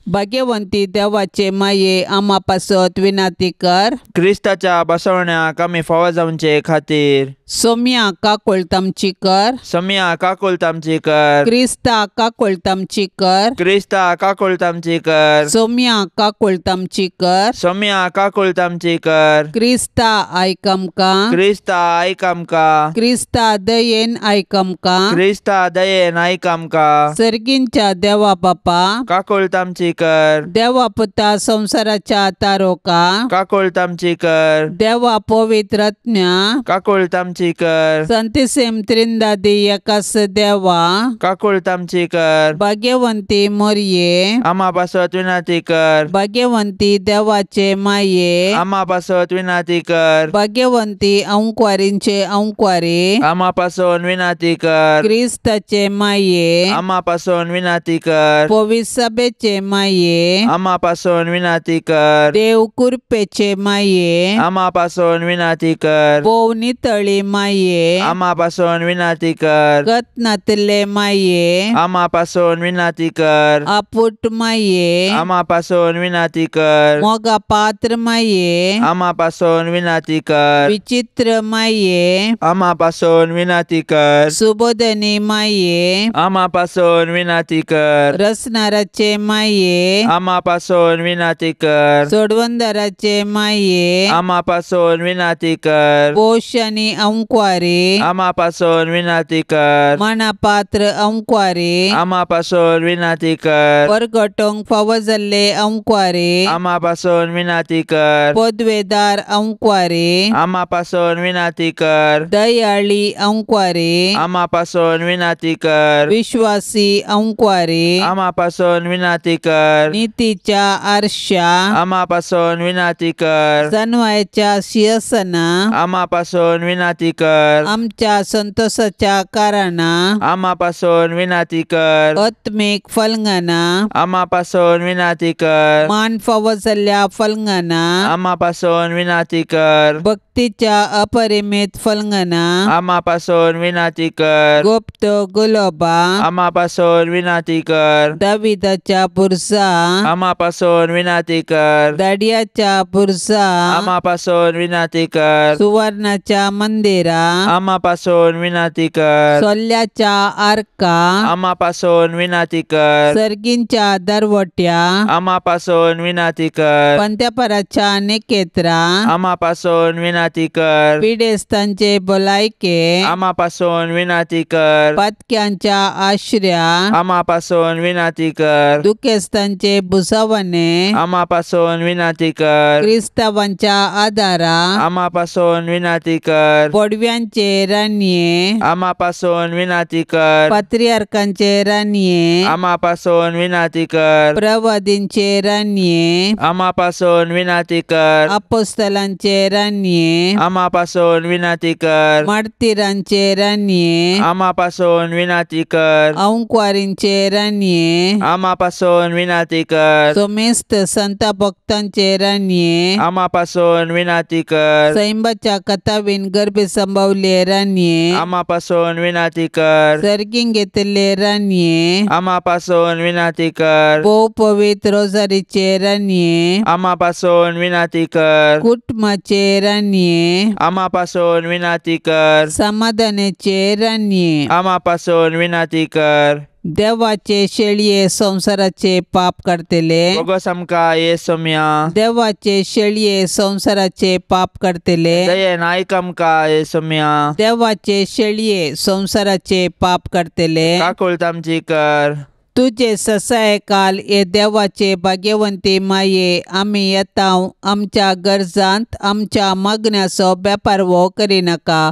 भाग्यवंती देवाचे माये आमा पासत विनाती कर. क्रिस्ताच्या बसवण्याक आमी फावो जावचे खातीर सोम्या काकुळट आमची कर. सोम्या काकुळट आमची कर. क्रिस्ता काकुळट आमची कर. क्रिस्ता काकुळट आमची कर. सोम्या काकुळट आमची कर. सोम्या काकुळट आमची कर. क्रिस्ता आयक आमकां. क्रिस्ता आयक आमकां. क्रिस्ता दयेन आयक आमकां. क्रिस्ता दयेन आयक आमकां. सर्गींच्या देवा बापा काकुळट आमची कर. देवा पुता संवसाराच्या तारोका काकुळट आमची कर. देवा पवित्र आत्म्या काकुळट आमची कर. संतिसेम त्रिंदादी एकास देवा काकुळट आमची कर. भाग्यवंती मोरये आमा पासत विनाती कर. भाग्यवंती देवाचे माये आमा पासत विनाती कर. भाग्यवंती अंकवारींचे अंकवारी आमा पासून विनाती कर. क्रिस्ताचे माये आमा पासून विनाती कर. पवित्र सभेचे माये आमा पासून विनाती कर. देव कृपेचे माये आमा पासून विनाती कर. भोव नितळी माये आमा पासून विनाती कर. गत नातले माये आमा पासून विनाती कर. आपुट माये आमा पासून विनाती कर. मोगा पात्र माये आमा पासून विनाती कर. विचित्र माये आमा पासून विनाती कर. सुबोधनी माये आमा पासून विनाती कर. रसनाराचे माये आमा पासून विनाती कर. सोडवंदराचे माये आमा पासून विनाती कर. पोश आनी अंकवारी आमा पासून विनाती कर. मनापात्र अंकवारी आमा पासून विनाती कर. परगटोंक फावो जाल्ले अंकवारी आमा पासून विनाती कर. पदवेदार अंकवारी आमा पासून विनाती कर. दयाळी अंकवारी आमा पासून विनाती कर. विश्वासी अंकवारी आमा पासून विनाती कर. नितीच्या आरशा आमा पासून विनाती कर. सनवायच्या शिरसना आमा पासून विनाती कर. आमच्या संतोषाच्या कारणां आमा पासून विनाती कर. आत्मीक फलंगना आमा पासून विनाती कर. मान फावो जाल्ल्या फलंगना आमा पासून विनाती कर. भक्तीच्या अपरिमित फलंगना आमा पासून विनाती कर. गुप्त गुलोबा आमा पासून विनाती कर. दाविदाच्या बुरसा आमा पासून विनाती कर. दाडियाच्या बुरसा आमा पासून विनाती कर. सुवर्णाच्या मंदिरा आमा पासून विनाती कर. सोल्ल्याच्या आर्का आमा पासून विनाती कर. सर्गींच्या दरवट्या आमा पासून विनाती कर. पंत्यापराच्या निकेत्रा आमा पासून विनाती कर. पिडेस्तांचे भलायके आमा पासून विनाती कर. पातक्यांच्या आश्र्या आमा पासून विनाती कर. दुखेस्तांचे भुसावणे आमा पासून विनाती कर. क्रिस्तावांच्या आदारा आमा पासून विनाती कर. पडव्यांचे रानये आमा पासून विनाती कर. पात्रियार्कांचे रानये आमा पासून विनाती कर. प्रवादींचे रानये आमा पासून विनाती कर. अपोस्तलांचे रानये आमा पासून विनाती कर. मार्तीरांचे रानये आमा पासून विनाती कर. अंकवारींचे रानये आमा पासून विनाती कर. सोमेस्त संत भक्तांचे रानये आमा पासून विनाती कर. सैंबाच्या कथावीन गर्भे संभवले रानये आमा पासून विनाती कर. सर्गीं घेतिल्ले रानये आमा पासून विनाती कर. भोव पवित्र रोजारीचे रानये आमा पासून विनाती कर. कुटुंबाचे रानये आमा पासून विनाती कर. समाधानाचे रानये आमा पासून विनाती कर. देवाचे शेळये संवसाराचे पाप काडटले बोगस आमकां ये सोम्या. देवाचे शेळये संवसाराचे पाप काडटले दयेन आयक आमकां ये सोम्या. देवाचे शेळये संवसाराचे पाप काडटले काकुळट आमची कर. तुजे ससाय काल हे देवाचे भाग्यवंती माये आमी येता आमच्या गरजांत आमच्या मागण्याचो बेपारवो करिनाका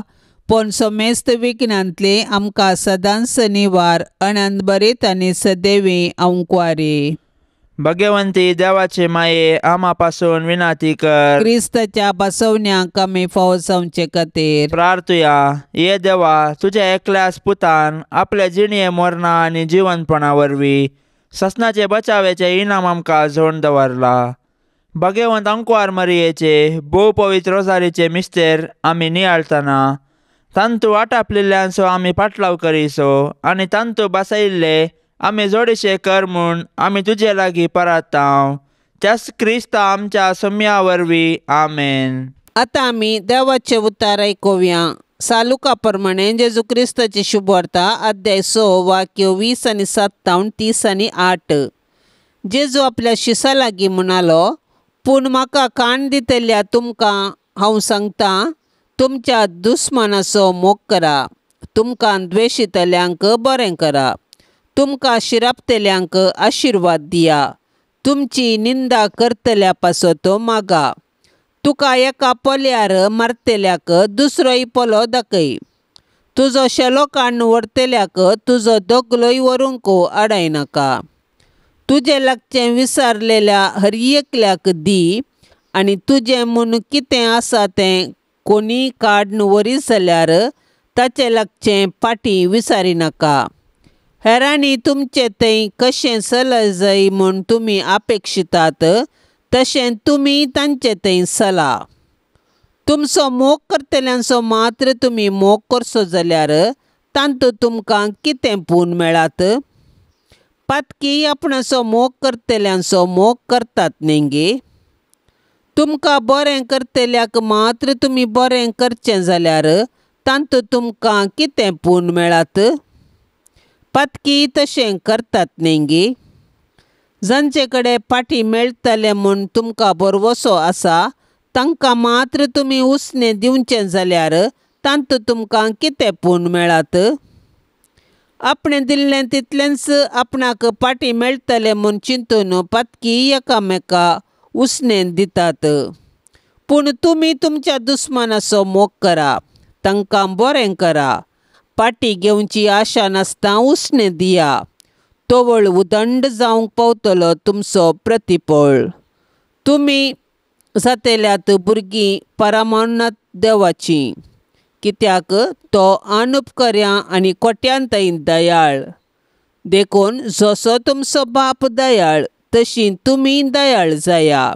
पूण समेस्त विघ्नांतली आमकां सदांच निवार अनंतभरीत आनी सदैवी अंकवारी. भगवंती देवाचे माये आमा पासून विनाती कर. क्रिस्ताच्या बसवण्याक आमी फावो जावचे खातीर प्रार्थुया. ये देवा, तुज्या एकल्याच पुतान आपल्या जिणये मरणा आनी जिवनपणा वरवीं ससनाचे बचावेचे इनाम आमकां झोण दवरला. भगवंत अंकवार मरियेचे भोव पवित्र रोजारीचे मिस्तेर आमी नियाळतना तांतू आटापलेल्यांचो आमी पाटलाव करीसो आनी तांतू बसयिल्ले आमी जोडीशे कर म्हूण आमी तुजे लागीं परतांव. त्याच क्रिस्ता आमच्या सम्या वरवीं. आमेन. आतां आमी देवाचें उतार आयकुया. सालुका प्रमाणे जेजू क्रिस्ताची शुभवार्ता अध्याय 6 वाक्य 20 आनी 7 30 आनी 8. जेजू आपल्या शिसा लागीं म्हणालो, पूण म्हाका कान दितल्या तुमकां हांव सांगता, तुमच्या दुस्मानाचो मोग करा, तुमकां द्वेशितल्यांक बरें करा, तुमकां शिरापतल्यांक आशिर्वाद दिया, तुमची निंदा करतल्या पासत मागा, तुका एका पोल्यार मारतल्याक दुसरोय पोलो दाखय, तुजो शेलो काडून व्हरतल्याक तुजो दगलोय व्हरूंक आडायनाका, तुजें लागचें विसारलेल्या हर एकल्याक दी आनी तुजें म्हूण कितें आसा तें कोणीय काडून व्हरी जाल्यार ताचें लागचें फाटीं विसारिनाका. हेरांनी तुमचें थंय कशें चलत जाय म्हूण तुमी अपेक्षितात तशें तुमी तांचे थंय चला. तुमचो मोग करतल्यांचो मात्र तुमी मोग करचो जाल्यार तांतूत तुमकां कितें पूण मेळात? पातकी आपणाचो मोग करतल्यांचो मोग करतात न्ही गे? तुमकां बरें करतल्याक मात्र तुमी बरें करचें जाल्यार तांतूत तुमकां कितें पूण मेळात? पातकी तशें करतात न्ही गे? जांचे कडेन फाटीं मेळटलें म्हूण तुमकां भरवसो आसा तांकां मात्र तुमी उसणें दिवचें जाल्यार तांतूत तुमकां कितें पूण मेळात? आपणें दिल्लें तितलेंच आपणाक फाटीं मेळटलें म्हूण चिंतून पातकी एकामेका उसणें दितात. पूण तुमी तुमच्या दुस्मानाचो मोग करा, तांकां बरें करा, फाटीं घेवची आशा नासतना उसणें दिया, तवळ उदंड जावंक पावतलो तुमचो प्रतिफळ. तुमी जातेल्यात भुरगीं परमानंद देवाचीं, कित्याक तो अनुपकऱ्या आनी कोट्यांतय दयाळ. देखून जसो तुमचो बाप दयाळ तशी तुमी दयाळ जाया.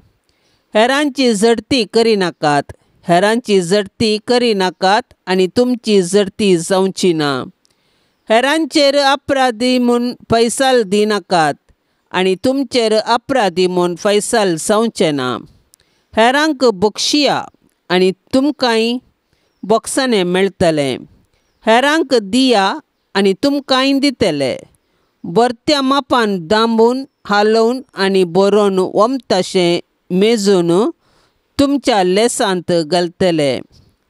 हेरांची झडती करिनाकात, हेरांची झडती करिनाकात आनी तुमची झडती जावची ना. हेरांचेर अपराधी म्हूण फैसाल दिनाकात आनी तुमचेर अपराधी म्हूण फैसाल जावचें ना. हेरांक बक्षिया आनी तुमकांय बोक्साणें मेळटलें. हेरांक दिया आनी तुमकांय दितले. भरत्या मापान दांबून हालोवन आनी बरोवन वमताशें मेजून तुमच्या लेसांत घालतले.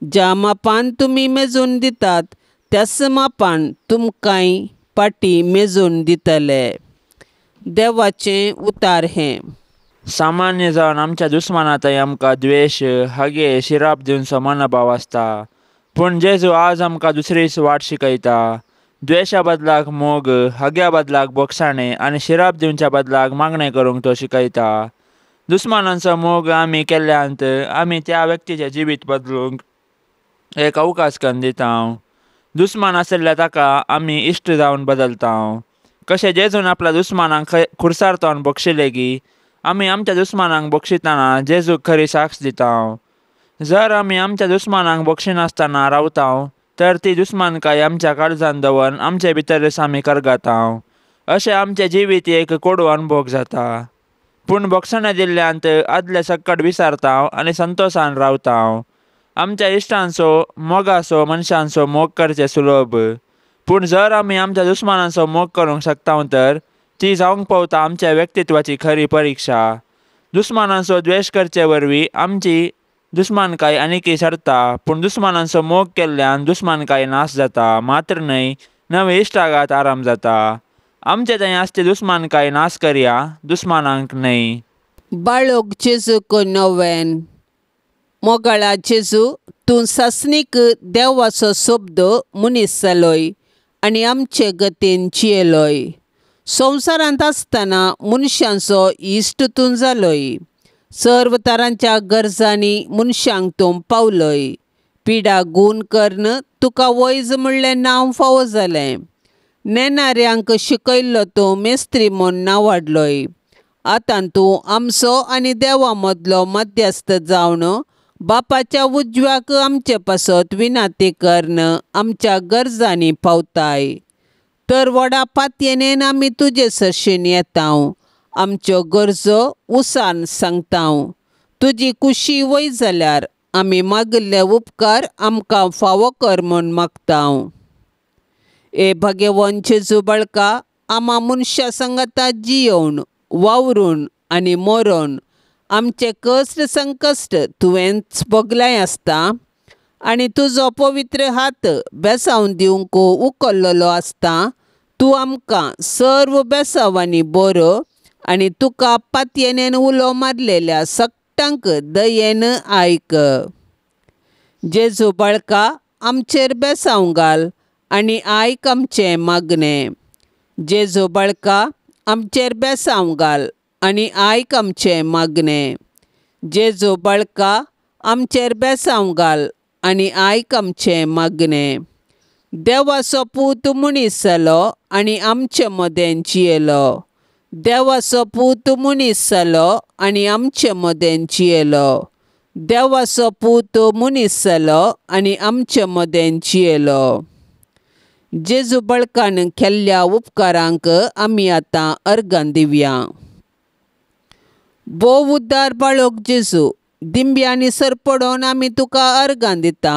ज्या मापान तुमी मेजून दितात त्याच मापान तुमकांय फाटीं मेजून दितले. देवाचें उतार हें. सामान्य जावन आमच्या दुस्मानांतय आमकां द्वेश, हागे, शिराप दिवचो मनोभाव आसता. पूण जेजू आज आमकां दुसरीच वाट शिकयता. द्वेशा बदलाक मोग, हाग्या बदलाक बोगसाणें आनी शिराप दिवच्या बदलाक मागणें करूंक तो शिकयता. दुस्मानांचो मोग आमी केल्ल्यांत आमी त्या व्यक्तीचें जिवीत बदलूंक एक अवकाश करून दिता. दुस्मान आशिल्ल्या ताका आमी इश्ट जावन बदलता. कशें जेजून आपल्या दुस्मानांक खुर्सार तोंड बक्षिलें की आमी आमच्या दुस्मानांक बक्षितना जेजूक खरी साक्ष दिता. जर आमी आमच्या दुस्मानांक बक्षिनासतना रावता तर ती दुस्मानकाय आमच्या काळजान दवरून आमचे भितरच आमी करगाता. अशें आमचें जिवीत एक कोडू अनुभोग जाता. पूण बक्षणां दिल्ल्यांत आदले सक्कट विसारता आनी संतोशान रावता. आमच्या इश्टांचो मोगाचो मनशांचो मोग करचें सुलभ. पूण जर आमी आमच्या दुस्मानांचो मोग करूंक शकता तर ती जावंक पावता आमच्या व्यक्तित्वाची खरी परिक्षा. दुस्मानांचो द्वेश करचे वरवीं आमची दुस्मानकाय आनीकय सरता. पूण दुस्मानांचो मोग केल्ल्यान दुस्मानकाय नाश जाता, मात्र न्हय नवे इश्टागात आराम जाता. आमचे थंय आसची दुस्मानकाय नाश करया, दुस्मानांक न्हय. बाळोक जेजूक नोवेन. मोगाळा जेजू, तूं सासणीक देवाचो शब्द मनीस जालोय आनी आमचे गतीन जियेलोय. संवसारांत आसतना मनशांचो इश्ट तूं जालोय. सर्व तरांच्या गरजांनी मनशांक तूं पावलोय. पिडा गूण करून तुका वैज म्हणलें नांव फावो जालें. नेणाऱ्यांक शिकयल्लो तूं मेस्त्री म्हूण नांवाडलोय. आतां तूं आमचो आनी देवा मदलो मध्यस्थ जावन बापाच्या उजव्याक आमचे पासत विनाती करून आमच्या गरजांनी पावताय. तर व्हडा पातयेन आमी तुजे सरशीन येता, आमच्यो गरजो उसान सांगता। तुजी कुशी वय जाल्यार आमी मागिल्ले उपकार आमकां फावो कर म्हूण मागता। ए भगवान जेजू बाळका, आमा मनशां सांगाता जियोवन वावरून आनी मरोन आमचे कश्ट संकश्ट तुवेंच भोगलाय आसता आनी तुजो पवित्र हात बेसांव दिवंक उखल्लेलो आसता। तूं आमकां सर्व बेसांवांनी बरो आनी तुका पातयेन उलो मारलेल्या सगटांक दयेन आयक। जेजू बाळका, आमचेर बेसांव घाल आनी आयक आमचें मागणें। जेजू बाळका, आमचेर बेसांव घाल आनी आयक आमचें मागणें। जेजू बाळका, आमचेर बेसांव घाल आनी आयक आमचें मागणें। देवाचो पूत मनीस जालो आनी आमचे मदें जियेलो। देवाचो पूत मनीस जालो आनी आमचे मदें जियेलो। देवाचो पूत मनीस जालो आनी आमचे मदें जियेलो। जेजू बाळकान केल्ल्या उपकारांक आमी आतां अर्गां दिवया। भोव उद्दार बाळक जेजू, दिंब्यांनी सरपडोवन आमी तुका अर्गां दिता।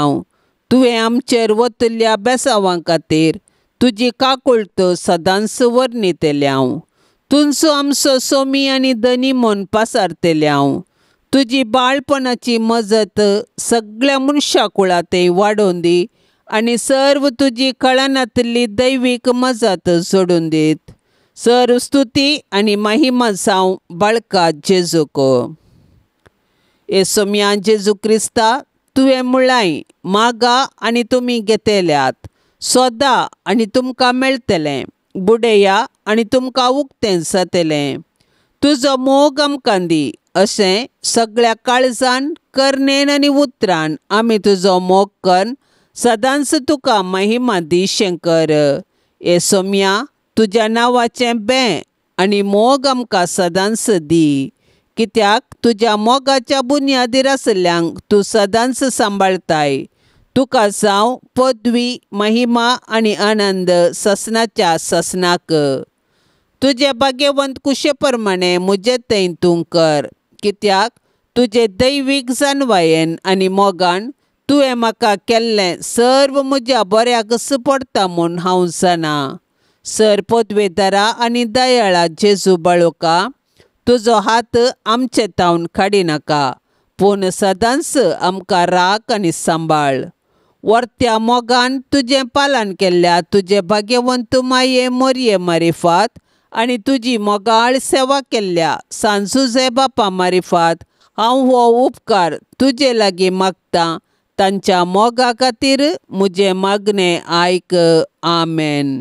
तुवें आमचेर वतल्या बेसांवां खातीर तुजी काकुळट सदांच वर्णितल्या। तुंचो आमचो सोमी आनी धनी म्हूण पासारतल्या। तुजी बाळपणाची मजत सगळ्या मनशा कुळां वाडोवन दी आनी सर्व तुजी कळनातली दैवीक मजत जोडून दीत। सर्व स्तुती आनी महिमा जावं बाळका जेजूक। ए सोम्या जेजू क्रिस्ता, तुवें म्हळांय मागा आनी तुमी घेतल्यात, सोदा आनी तुमकां मेळटलें, बुडया आनी तुमकां उक्तें जातलें। तुजो मोग आमकां दी अशें सगळ्या काळजान, करणेन आनी उतरान आमी तुजो मोग करून सदांच तुका महिमा दिशें कर। ए सोम्या, तुज्या नांवाचें बें आनी मोग आमकां सदांच दी, कित्याक तुज्या मोगाच्या बुन्यादीर आशिल्ल्यांक तूं सदांच सांबाळताय। तुका जावं पदवी, महिमा आनी आनंद ससनाच्या ससनाक। तुजे भाग्यवंत कुशे प्रमाणे म्हजे थंय तूं कर, कित्याक तुजे दैवीक जानवायेन आनी मोगान तुवें म्हाका केल्लें सर्व म्हज्या बऱ्याकच पडटा म्हूण हांव जाणा। सर पदवेदारा आनी दयाळा जेजू बाळोका, तुजो हात आमचे तावन काडिनाका, पूण सदांच आमकां राख आनी सांबाळ। वर्त्या मोगान तुजें पालन केल्ल्या तुजे भाग्यवंत माये मोरये मारिफात आनी तुजी मोगाळ सेवा केल्ल्या सांजुजे बापा मारिफात हांव हो उपकार तुजे लागीं मागतां। तांच्या मोगा खातीर म्हजें मागणें आयक। आमेन।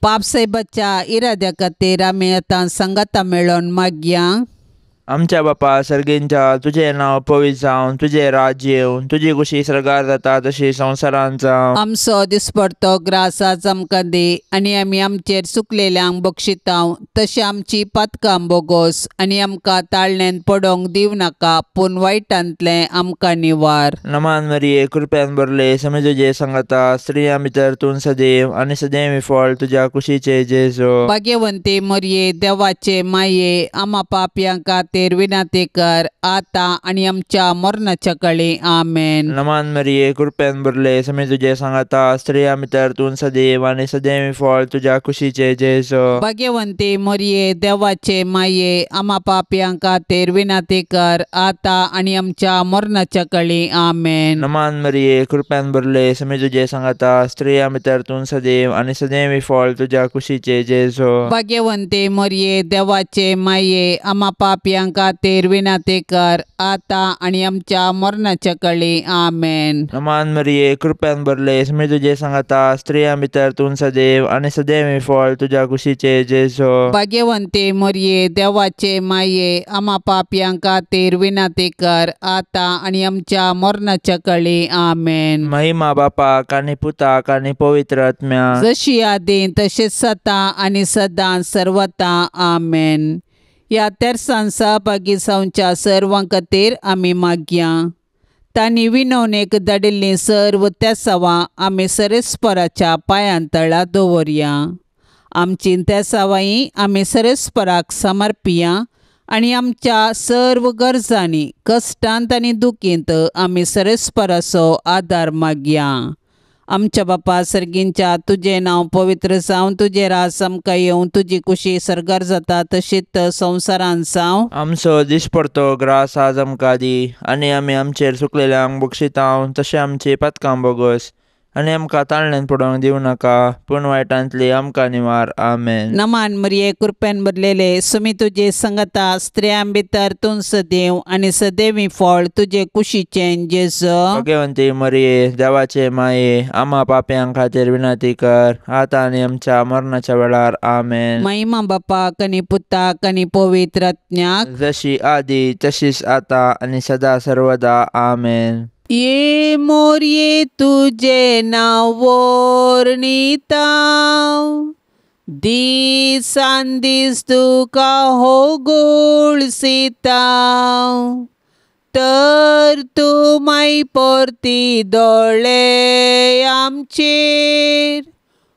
पापसाहेबाच्या इराद्या खातीर आमी आतां सांगाता मेळोवन मागया। आमच्या बापा सर्गींच्या, तुजें नांव पवित्र जावं, तुजें राज्य येवं, तुजी कुशी सर्गार जाता तशी संवसारांत जावं। आमचो दिसपडतो ग्रास आज आमकां दी आनी आमी आमचेर चुकलेल्यांक बक्षितांव तशें आमची पातकां बोगोस आनी आमकां ताळण्यान पडोवंक दिवं नाका, पूण वायटांतलें आमकां निवार। नमान मरिये, कृपेन भरले, समी तुजे सांगाता, स्त्रियां भितर तूं सदैव आनी सदैव फळ तुज्या कुशीचे जेजू। भाग्यवंती मरिये, देवाचे माये, आमा पापयां खातीर विनंती कर आतां आनी आमच्या मरणाच्या काळी। आमेन। नमान मरिये, कृपेन भरले, समी तुजे सांगाता, स्त्रियां भितर तूं सदैव आनी सदैव फळ तुज्या कुशीचे जेजू। भाग्यवंती मरिये, देवाचे माये, आमा पापयां खातीर विनंती कर आतां आनी आमच्या मरणाच्या काळी। आमेन। नमान मरिये, कृपेन भरले, समी तुजे सांगाता, स्त्रियां भितर तूं सदैव आनी सदैव फळ तुज्या कुशीचे जेजू। भाग्यवंती मरिये, देवाचे माये, आमा पापयां खातीर विनंती कर आतां आनी आमच्या मरणाच्या काळी। आमेन। नमान मरिये, कृपेन भरले, समी तुजे सांगाता, स्त्रियां भितर तूं सदैव आनी सदैव फळ तुज्या कुशीचे जेजू। भाग्यवंती मरिये, देवाचे माये, आमा पापयां खातीर विनंती कर आतां आनी आमच्या मरणाच्या काळी। आमेन। महिमा बापाक आनी पुताक आनी पवित्र आत्म्याक, जशी आदीं तशेंच सदां आनी सदां सर्वता। आमेन। ह्या तेरसान सहभागी जावच्या सर्वां खातीर आमी मागया। तांणी विनवणेक धाडिल्लीं सर्व तेसावां आमी सरेस्पराच्या पांयां तळा दवरया। आमची तेसावाई आमी सरस्पराक समर्पिया आनी आमच्या सर्व गरजांनी कश्टांत आनी दुखींत आमी सरस्पराचो आदार मागया. आमच्या बापा सर्गींच्या तुजें नांव पवित्र जावं, तुजें राज आमकां येवं, तुजी कुशी सर्गार जाता तशीच संवसारांत जावं. आमचो दिसपडतो ग्रास आज आमकां दी आनी आमी आमचेर चुकलेल्यांक बक्षितांव तशें आमची पातकां बोगस आनी आमकां ताळण्यान पडोवंक दिवं नाका पूण वायटांतली आमकां निवार. आमेन. नमान मरिये, कृपेन भरलेले, सुमी तुजे संगता, स्त्रियां भितर तूं सदैव आनी सदैवी फळ तुजे कुशीचें जेजू. भगवंती मरिये, देवाचे माये, आमा पापयां खातीर विनंती कर आतां आनी आमच्या मरणाच्या वेळार. आमेन. महिमा बापाक आनी पुताक आनी पवित्र आत्म्याक, जशी आदी तशीच आतां आनी सदा सर्वदा. आमेन. ये मोरये तुजें नांव वर्णिता, दिसान दीस तुका हो गोळसिता, तर तूं माय परती दोळे आमचेर,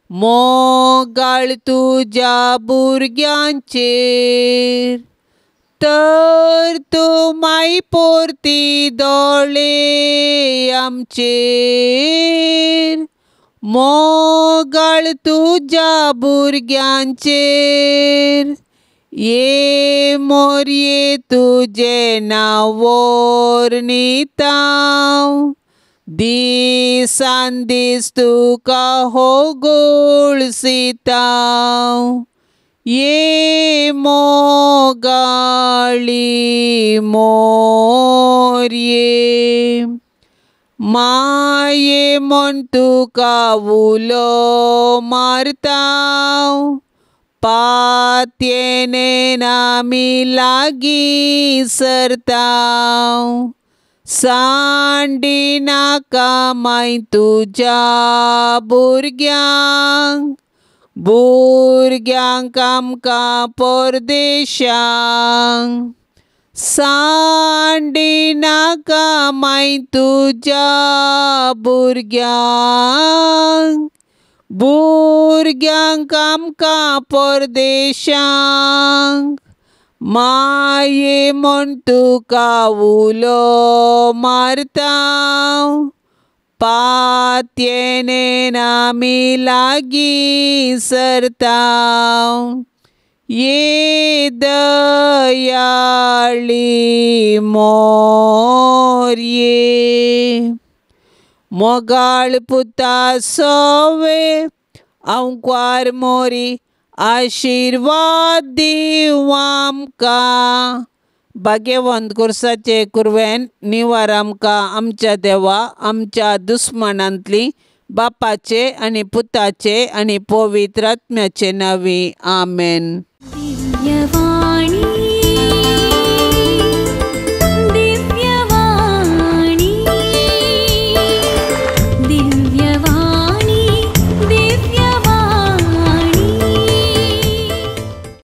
मोगाळ तुज्या भुरग्यांचेर, तर तूं माय परती दोळे आमचेर, मोगाळ तुज्या भुरग्यांचेर. ये मोरये तुजें नांव वर्णिता, दिसान दीस तुका हो गोळसिता, ये मोगाळी मोरये, माये म्हण तुका उलो मारता, पातयेन आमी लागीं सरता, सांडी नाका माय तुज्या भुरग्यांक, भुरग्यांक आमकां परदेशांक, सांडी नाका माय तुज्या भुरग्यांक, भुरग्यांक आमकां परदेशांक, माये म्हण तुका उलो मारता, पातयेन आमी लागीं सरता, ये दयाळी मोरये. मोगाळ पुता सोवे अंकवार मोरी, आशिर्वाद दीव आमकां. भाग्यवंत कुर्साचे कुरवेन निवार आमकां आमच्या देवा आमच्या दुस्मानांतली, बापाचे आनी पुताचे आनी पवित्र आत्म्याचे नांवी. आमेन. दिव्यवाणी.